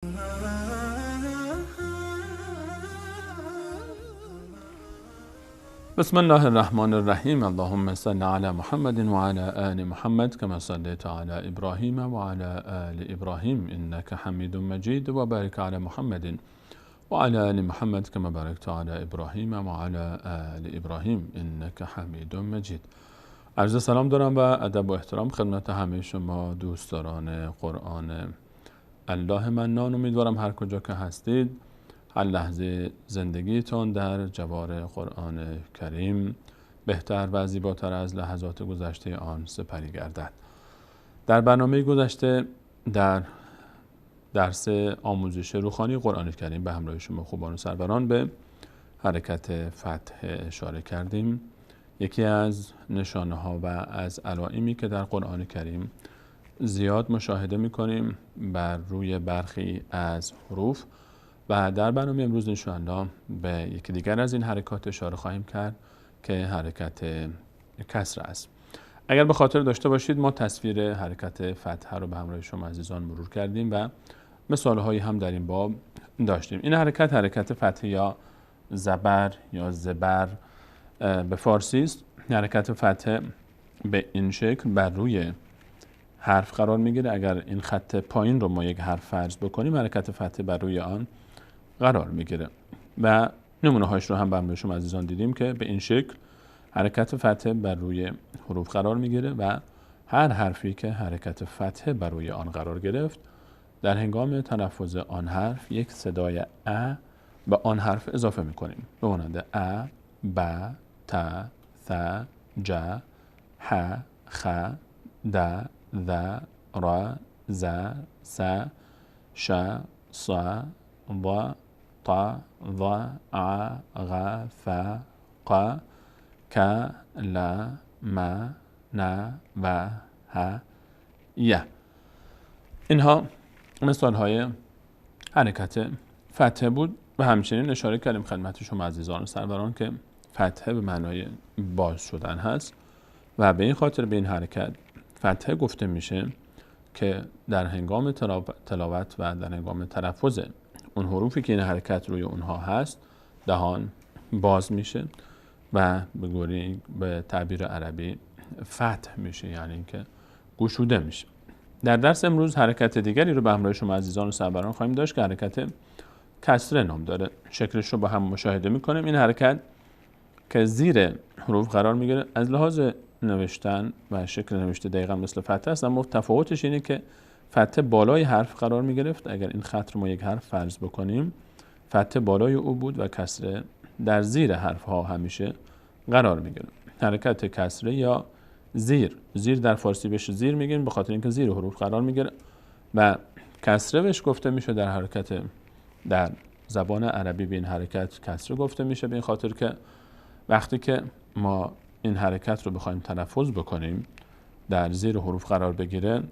بسم الله الرحمن الرحیم. اللهم صل علی محمد و علی آل محمد كما صلیت علی ابراهیم و علی آل ابراهیم انك حمید مجید و بارک علی محمد و علی آل محمد كما بارکت علی ابراهیم و علی آل ابراهیم انك حمید مجید. عرض سلام دارم و ادب و احترام خدمت همه شما دوستداران قرآن الله منان. امیدوارم هر کجا که هستید هر لحظه زندگیتان در جوار قرآن کریم بهتر و زیباتر از لحظات گذشته آن سپری گردد. در برنامه گذشته در درس آموزش روخانی قرآن کریم به همراه شما خوبان و سروران به حرکت فتح اشاره کردیم. یکی از نشانه ها و از علائمی که در قرآن کریم زیاد مشاهده می‌کنیم بر روی برخی از حروف و در برنامه امروز انشاءالله به یکی دیگر از این حرکات اشاره خواهیم کرد که حرکت کسر است. اگر به خاطر داشته باشید ما تصویر حرکت فتحه رو به همراه شما عزیزان مرور کردیم و مثالهایی هم در این باب داشتیم. این حرکت حرکت فتحه یا زبر یا زبر به فارسی است. حرکت فتحه به این شکل بر روی حرف قرار میگیره. اگر این خط پایین رو ما یک حرف فرض بکنیم حرکت فتحه بر روی آن قرار میگیره و نمونه هایش رو هم برای شما عزیزان دیدیم که به این شکل حرکت فتحه بر روی حروف قرار میگیره و هر حرفی که حرکت فتحه بر روی آن قرار گرفت در هنگام تلفظ آن حرف یک صدای ا به آن حرف اضافه میکنیم، به مانند ا، ب، ت، ث، ج، ح، خ، د، ذ، ر، ز، س، ش، ص، ض، ط، ظ، ع، غ، ف، ق، ک، ل، م، ن و ه، ی. اینها مثال های حرکت فتحه بود و همچنین اشاره کردیم خدمت شما عزیزان و سروران که فتحه به معنای باز شدن هست و به این خاطر به این حرکت فتحه گفته میشه که در هنگام تلاوت و در هنگام تلفظ اون حروفی که این حرکت روی اونها هست دهان باز میشه و به تعبیر عربی فتح میشه، یعنی اینکه گشوده میشه. در درس امروز حرکت دیگری رو به همراه شما عزیزان و سروران خواهیم داشت که حرکت کسره نام داره. شکلش رو با هم مشاهده میکنیم. این حرکت که زیر حروف قرار میگیره از لحاظ نوشتن و شکل نوشته دقیقا مثل فتحه است، اما تفاوتش اینه که فتحه بالای حرف قرار می گرفت. اگر این خط رو ما یک حرف فرض بکنیم فتحه بالای او بود و کسره در زیر حرف ها همیشه قرار می گرفت. حرکت کسره یا زیر، زیر در فارسی بهش زیر میگیم به خاطر اینکه زیر حروف قرار میگیره و کسره بهش گفته میشه. در حرکت در زبان عربی به این حرکت کسره گفته میشه به این خاطر که وقتی که ما این حرکت رو بخوایم تلفظ بکنیم در زیر حروف قرار بگیره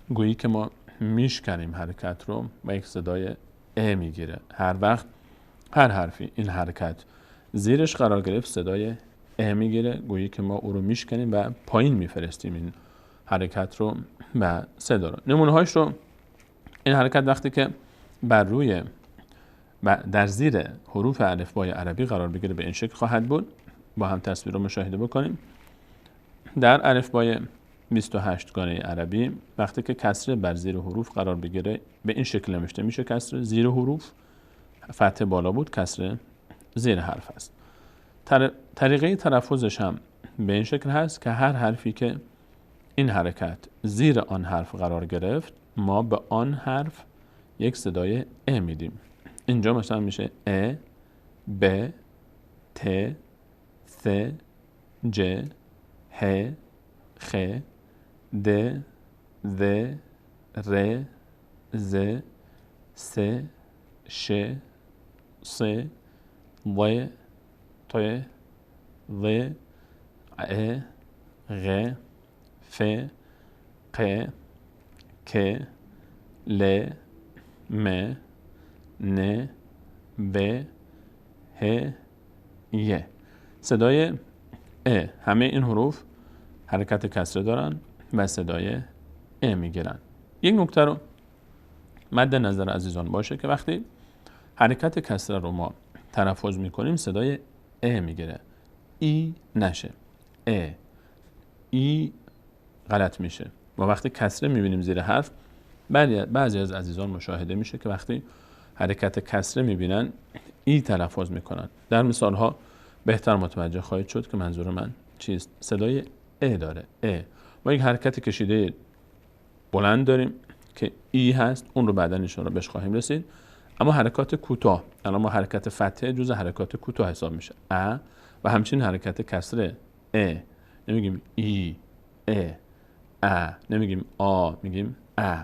گویی که ما میشکنیم حرکت رو و یک صدای ا میگیره. هر وقت هر حرفی این حرکت زیرش قرار گرفت صدای ا میگیره، گویی که ما او رو میشکنیم و پایین میفرستیم این حرکت رو و صدا رو. نمونه هایش رو این حرکت وقتی که بر روی و در زیر حروف الفبای عربی قرار بگیره به این شکل خواهد بود. با هم تصویر رو مشاهده بکنیم. در الفبای 28 گانه عربی وقتی که کسره بر زیر حروف قرار بگیره به این شکل نوشته میشه. کسره زیر حروف، فتحه بالا بود، کسره زیر حرف است. طریقه تلفظش هم به این شکل هست که هر حرفی که این حرکت زیر آن حرف قرار گرفت ما به آن حرف یک صدای ا میدیم. اینجا مثلا میشه ا، ب، ت، ث، ج، ه، خ، د، ذ، ر، ز، س، ش، ص، ض، ط، ظ، ع، غ، ف، ق، ک، ل، م، ن، و، ه، ی. صدای ا، همه این حروف حرکت کسره دارن و صدای ا میگیرن. یک نکته رو مد نظر عزیزان باشه که وقتی حرکت کسره رو ما تلفظ میکنیم صدای ا میگیره، ای نشه، ا، ای غلط میشه. و وقتی کسره میبینیم زیر حرف، بعضی از عزیزان مشاهده میشه که وقتی حرکت کسره میبینن ای تلفظ میکنن. در مثال ها بهتر متوجه خواهید شد که منظور من چیست. صدای ا داره، ا. ما یک حرکت کشیده بلند داریم که ای هست، اون رو بعدا ان بهش خواهیم رسید. اما حرکات کوتاه، الان ما حرکت فتحه جزء حرکات کوتاه حساب میشه، ا، و همچنین حرکت کسره ا. نمیگیم ای، ا، ا، نمیگیم آ، میگیم ا.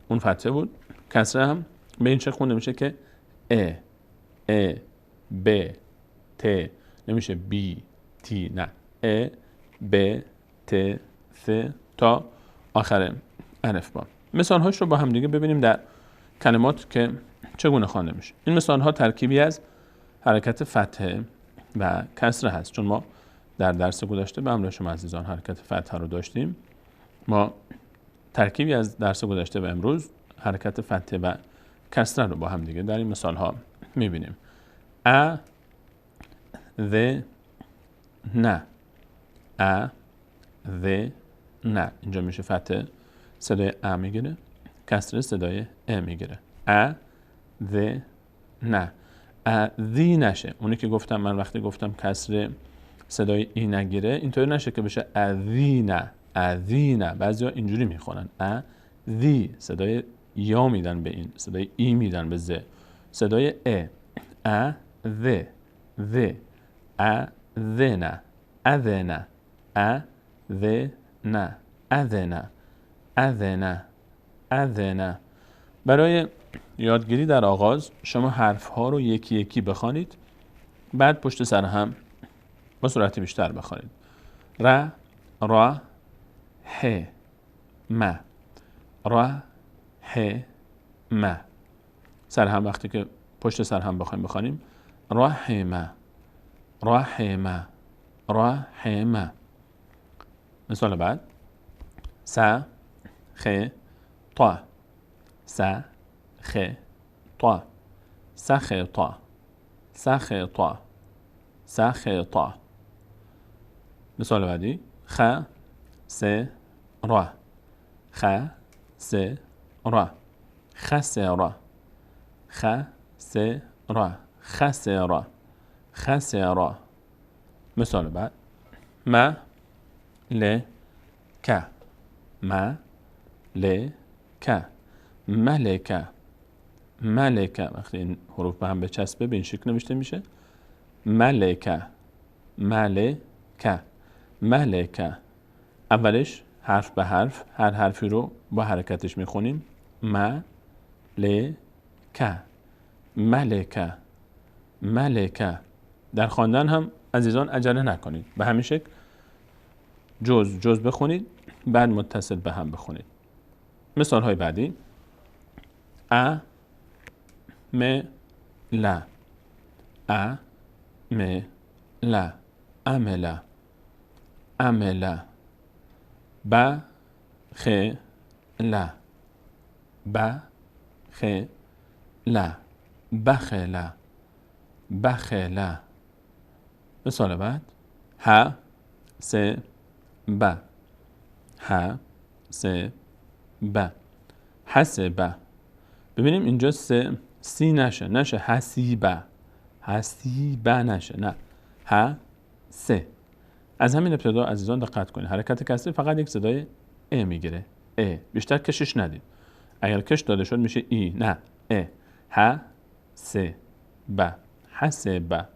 اون فتحه بود. کسره هم به این شکل خونده میشه که ا، ا، ب، ت، نمیشه بی، تی، نه، ا، ب، ت، ث تا آخر الفبا. مثال هاش رو با هم دیگه ببینیم در کلمات که چگونه خوانده میشه. این مثال ها ترکیبی از حرکت فتحه و کسره هست، چون ما در درس گذشته به همراه شما عزیزان حرکت فتحه رو داشتیم. ما ترکیبی از درس گذشته و امروز حرکت فتحه و کسره رو با هم دیگه در این مثال ها میبینیم. ا، ذ، ن، ا، ذ، ن. اینجا میشه فتحه صدای ا میگیره، کسره صدای ا میگیره. ا، ذ، ن. ا، ذی نشه. اونی که گفتم من وقتی گفتم کسره صدای ای نگیره، اینطوری نشه که بشه اذینه، اذینه. بعضیا اینجوری میخونن ا، ذی، صدای یا میدن به این، صدای ای میدن به ز، صدای ا، ا، ذ، ذ، ا، ذ، ن، اذنه، ا، ذ، ن، اذنه، اذنه، اذنه. برای یادگیری در آغاز شما حرف ها رو یکی یکی بخوانید، بعد پشت سر هم با سرعت بیشتر بخوانید. ر، را، ح، م، را، ح، م. سر هم وقتی که پشت سر هم بخوایم بخوانیم، رحمه، رحمه، رحمه. مثال بعد، س، خ، طا، س، خ، طا، سخط، سخط، سخط. مثال بعدی، خ، س، را، خ، س، را، خسر، خ، س، را، خسر، خسر. مثال بعد، م، ل، ک، م، ل، ک، ملکه، ملکه. وقتی این حروف به هم بچسبه به این شکل نوشته میشه، ملکه، ملکه، ملکه. اولش حرف به حرف، هر حرفی رو با حرکتش میخونیم. م، ل، ک، ملکه، ملکه. در خواندن هم عزیزان عجله نکنید، به همین شکل جز جز بخونید، بعد متصل به هم بخونید. مثال های بعدی، ا، م، ل، ا، م، ل، عمل، عمل. ب، خ، ل، ب، خ، ل، بخل، بخل. مثال بعد، ه، س، ب، ه، س، ب، حسب. ببینیم اینجا س، سی نشه، نشه حسیبه، حسیبه نشه، نه، ه، س. از همین ابتدا عزیزان دقت کنید، حرکت کسره فقط یک صدای ا میگیره، ا، بیشتر کشش ندید. اگر کش داده شد میشه ای، نه، ا. ه، س، ب، حسب،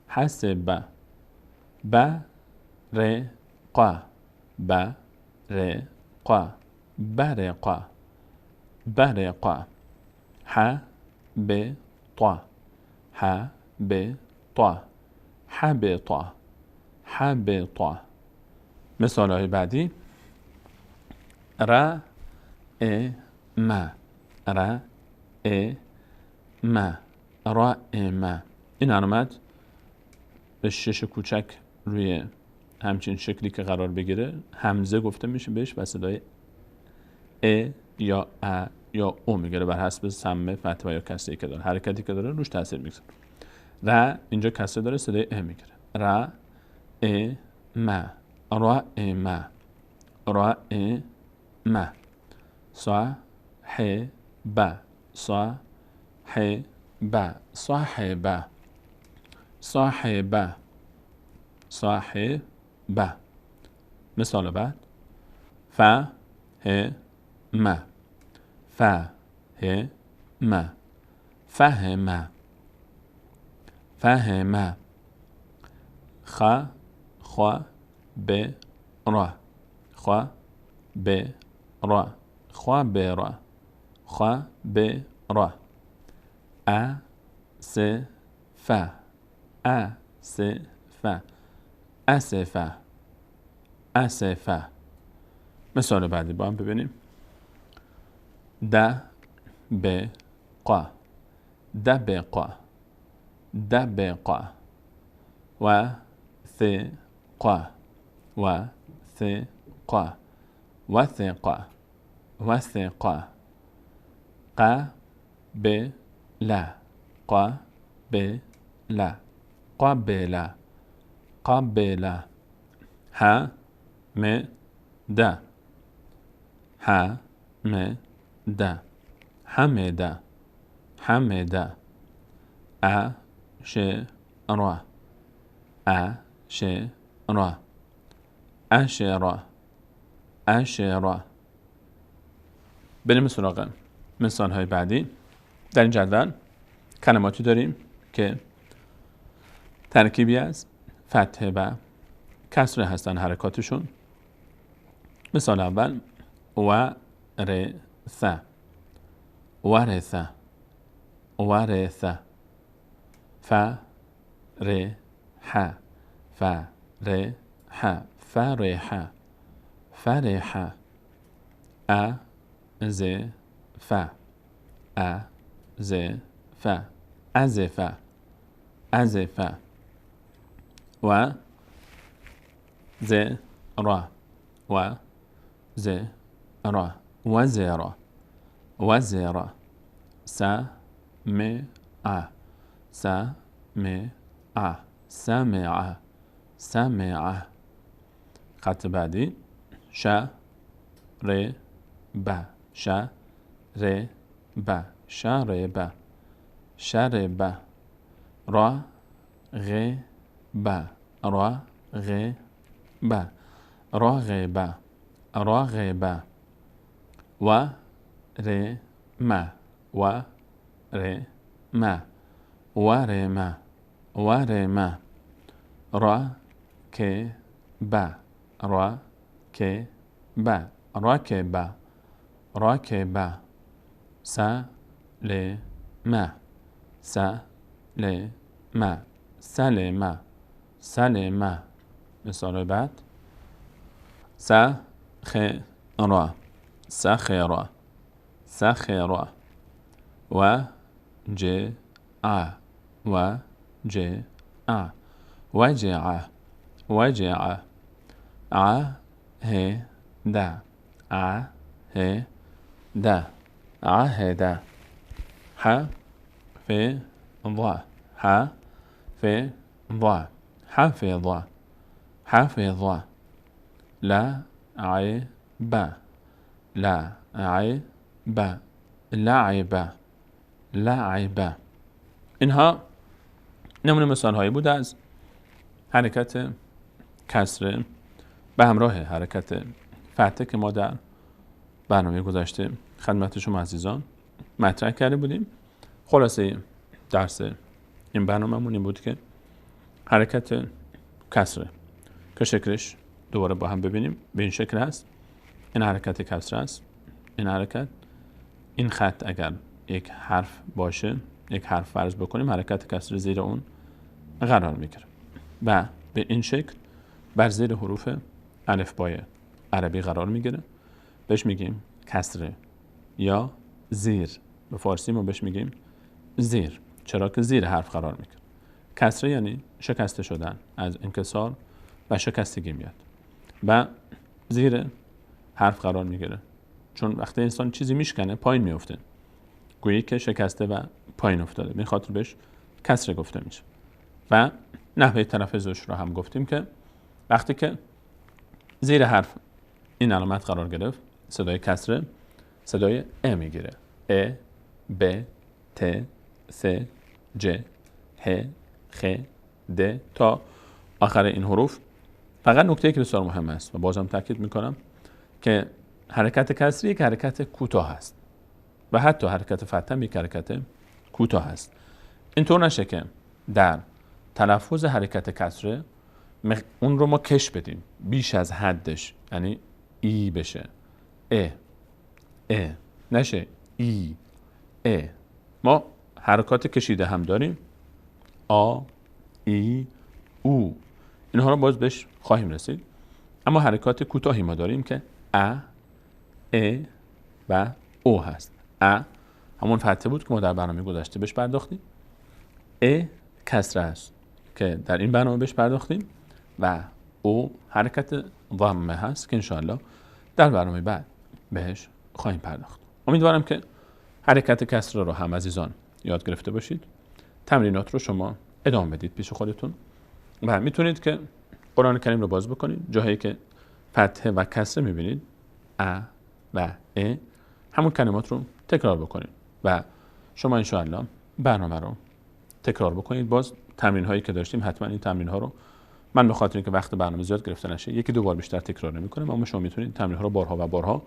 حسب. ب، ر، ق، ب، ر، ق، برق، برق. ح، ب، ط، ح، ب، ط، حبط، حبط. مثال های بعدی، ر، ا، م، ر، ا، م، را، م. این علامت به شش کوچک روی همچین شکلی که قرار بگیره همزه گفته میشه بهش و صدای ا یا ا یا او میگیره بر حسب سم فتح و یا کسری که داره، حرکتی که داره روش تاثیر میگذاره. ر اینجا کسره داره، صدای ا میگیره. ر ا م، را ا م، را ا م. ص ح ب، ص ح ب، صاحب، صاحب، صاحب. مثال بعد ف ه م، ف ه م، فهم، فهم. خ خ ب ر، خ ب ر، خبر، خ ب ر. ا س ف، ا س ف، اسف، اسف. مثال بعدی با هم ببینیم. د ب ق، د ب ق، د ب ق. و ث ق، و ث ق، وثق، وثق. ق ب ل، ق ب ل، قبل، قبل. ح م د، ح م د، حمد، حمد. ا ش ر، ا ش ر، اشر، اشر. بریم سراغ مثال های بعدی. در این جدول کلماتی داریم که ترکیبی از فتحه و کسره هستن حرکاتشون. مثال اول و ر ث، ورث، ورث. ف ر ح، ف ر ح، فرح، فرح. ا ز ف، ا ز ف، ازف، ازف. و ز ر، و ز ر، وزر، وزر. س م ع، س م ع، سمع، سمع. خط بعدی ش ر ب، ش ر ب، شرب، شرب. را غ ب، را غ ب، راغب، راغب. و ر م، و ر م، ورم، ورم. را ک ب، را ک ب، راکب، راکب. س ل م، س ل م، سلم، سلم. مثال بعد س خ ر، سخر، سخر. و ج ع، و ج ع، وجع، وجع. ع ه د، ع ه د، عهد. ح ف ض، ح ف ض، حفظ، حفظ. ل ع ب، ل ع ب، لعب، لعب. اینها نمونه مثال هایی بود از حرکت کسره به همراه حرکت فتحه که ما در برنامه گذشته خدمت شما عزیزان مطرح کرده بودیم. خلاصه درس این برنامه‌مون این بود که حرکت کسره که شکلش دوباره با هم ببینیم به این شکل هست. این حرکت کسره است، این حرکت، این خط اگر یک حرف باشه، یک حرف فرض بکنیم، حرکت کسره زیر اون قرار میگیره و به این شکل بر زیر حروف الفبای عربی قرار میگیره. بهش میگیم کسره یا زیر. به فارسی ما بهش میگیم زیر، چرا که زیر حرف قرار میگیره. کسره یعنی شکسته شدن، از انکسار و شکستگی میاد و زیر حرف قرار میگیره. چون وقتی انسان چیزی میشکنه پایین میفته، گویی که شکسته و پایین افتاده، به خاطر بهش کسره گفته میشه. و نحوه تلفظش رو هم گفتیم که وقتی که زیر حرف این علامت قرار گرفت، صدای کسره صدای ا میگیره. ا، ب، ت، س، ج، ه، خ، د تا آخر این حروف. فقط نکته که بسیار مهم است و بازم تاکید میکنم که حرکت کسری یک حرکت کوتاه است و حتی حرکت فتح هم یک حرکت کوتاه است. اینطور نشه که در تلفظ حرکت کسره اون رو ما کش بدیم بیش از حدش، یعنی ای بشه، ا، ا نشه، ای، ا. ما حرکات کشیده هم داریم، آ، ای، او، اینها رو باز بهش خواهیم رسید. اما حرکات کوتاهی ما داریم که ا، ا و او هست. ا همون فتحه بود که ما در برنامه گذشته بهش پرداختیم. ا کسره است که در این برنامه بهش پرداختیم و او حرکت ضمه هست که انشاءالله در برنامه بعد بهش خواهیم پرداخت. امیدوارم که حرکت کسره رو هم عزیزان یاد گرفته باشید. تمرینات رو شما ادامه بدید پیش خودتون و میتونید که قرآن کریم رو باز بکنید، جاهایی که فتحه و کسره میبینید ا و ا، همون کلمات رو تکرار بکنید و شما انشاءالله برنامه رو تکرار بکنید. باز تمرین هایی که داشتیم حتما این تمرین ها رو من به خاطر اینکه وقت برنامه زیاد گرفته نشه یکی دو بار بیشتر تکرار نمی‌کنم، اما شما میتونید تمرین ها رو بارها و بارها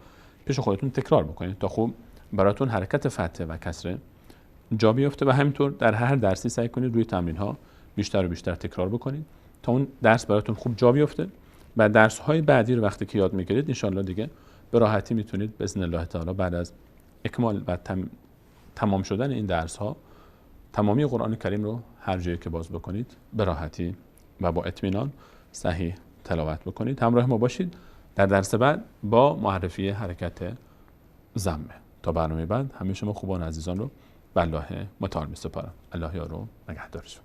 پیش خودتون تکرار بکنید تا خوب براتون حرکت فتحه و کسره جا بیفته و همینطور در هر درسی سعی کنید روی تمرین ها بیشتر و بیشتر تکرار بکنید تا اون درس براتون خوب جا بیفته و درس های بعدی رو وقتی که یاد میگیرید انشالله دیگه به راحتی میتونید باذن الله تعالی بعد از اکمال و تمام شدن این درس ها تمامی قرآن کریم رو هر جایی که باز بکنید به راحتی و با اطمینان صحیح تلاوت بکنید. همراه ما باشید در درس بعد با معرفی حرکت ضمه. تا برنامه بعد همه شما خوبان عزیزان رو به الله متعال میسپارم. الله یارو نگهدارشون.